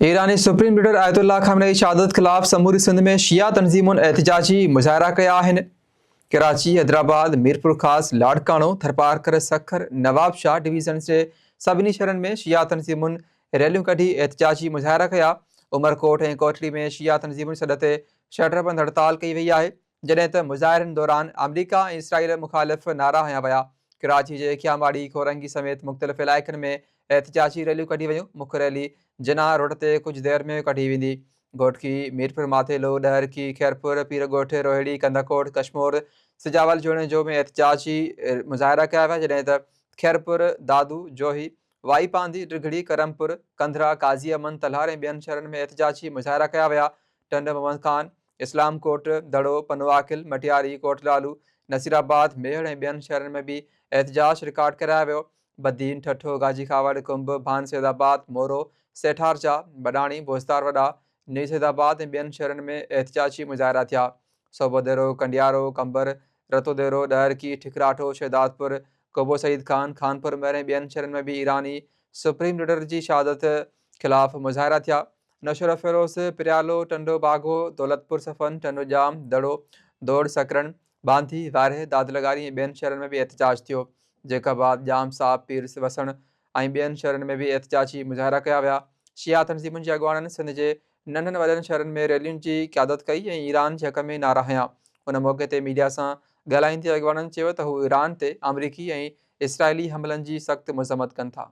ايراني supreme leader آيت الله خامنه اي شهادت خلاف سموري سنڌ ۾ شيعا تنظيمن احتجاجي مظاهرا ڪيا آهن. ڪراچي، حيدرآباد، ميرپورخاص، لاڙڪاڻو، ٿرپارڪر، سکر، نوابشاهه ڊويزنز جي سڀني شهرن ۾ شيعا تنظيمن ريليون ڪڍي احتجاجي مظاهرا ڪيا. عمرڪوٽ ۽ ڪوٽڙي ۾ شيعا تنظيمن جي سڏ تي شٽر بند هڙتال ڪئي وئي آهي. جڏهن ته مظاهرين دوران آمريڪا ۽ اسرائيل مخالف نعرا هنيا ويا. ڪراچي جي کياماڙي، کورنگي سميت مختلف علائقن ۾ احتجاجي ريليون ڪڍي ويون. مک ريلي جناح روڊ تي ڪجهه دير ۾ ڪڍي ويندي. گهوٽڪي، ميرپور ماٿيلو، ڏهرڪي، خيرپور، پيرڳوٺ، روهڙي، ڪنڌڪوٽ، ڪشمور، سجاول جوڻيجو ۾ احتجاجي مظاهرا ڪيا ويا، جڏهن ته خيرپور، دادو، جوهي، وائي پانڌي، ڊگهڙي، ڪرمپور، ڪنڌرا، قاضي امن، تلهار ۽ ٻين شهرن ۾ احتجاجي مظاهرا ڪيا ويا. ٽنڊ محمد خان، اسلام ڪوٽ، دڙو، پنوعاقل، مٽياري، ڪوٽ لالو، نصير آباد، ميهڙ ۽ ٻين شهرن ۾ به احتجاج رڪارڊ ڪرايو ويو. بدين، ٺٽو، گاجي کهاوڙ، ڪنب، ڀان سيد آباد، مورو، سيٺارجا، بڏاڻي، بوستار وڏا، نئين سيد آباد ۽ ٻين شهرن ۾ احتجاجي مظاهرا ٿيا. صوبوديرو، ڪنڊيارو، قمبر، رتوديرو، ڏهرڪي، ٺڪراٺو، شهدادپور، قبو سعيد خان، خانپور مهر ۽ ٻين شهرن ۾ به ايراني سپريم ليڊر جي شهادت خلاف مظاهرا ٿيا. نوشهروفيروز، پريالو، ٽنڊو باگو، دولتپور صفن، ٽنڊو ڄام، دڙو، دوڙ، سڪرنڊ، ٻانڌي، وارهه، دادلغاري ۽ ٻين شهرن ۾ به احتجاج ٿيو. جيڪب آباد، ڄام صاحب، پير وسڻ ۽ ٻين شهرن ۾ به احتجاجي مظاهرا ڪيا ويا. شيعا تنظيمن جي اڳواڻن سنڌ جي ننڍن وڏن شهرن ۾ ريلين جي قيادت ڪئي ۽ ايران جي حق ۾ نعرا هنيا. ان موقعي تي ميڊيا سان ڳالهائيندي اڳواڻن چيو ته هو ايران تي آمريڪي ۽ اسرائيلي حملن جي سخت مذمت ڪن ٿا.